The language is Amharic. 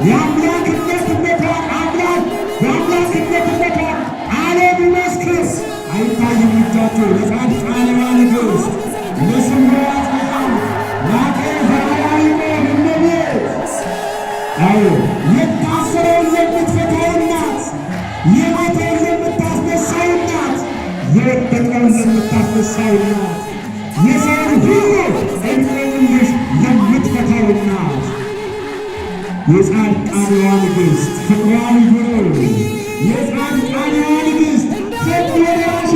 የአምላክነትነቷን አምላክ የአምላክነትነቷን ዓለም ይመስክር። አይታይም እጃቸው ለጻድቃኔዋ ንግሥት፣ ለስሟ ጽላት፣ ለአቄ እመቤት። አዎ፣ የታሰረውን የምትፈታው እናት፣ የሞተውን የምታስነሳው እናት፣ የወደቀውን የምታስነሳው እናት፣ የሰውን ሁሉ እንቆቅልሽ የምትፈታው እናት፣ የጻድቃኔዋ ንግሥት ፍቅሯ ልዩ ነው። የጻድቃኔዋ ንግሥት ፈጥኖ ደራሽ።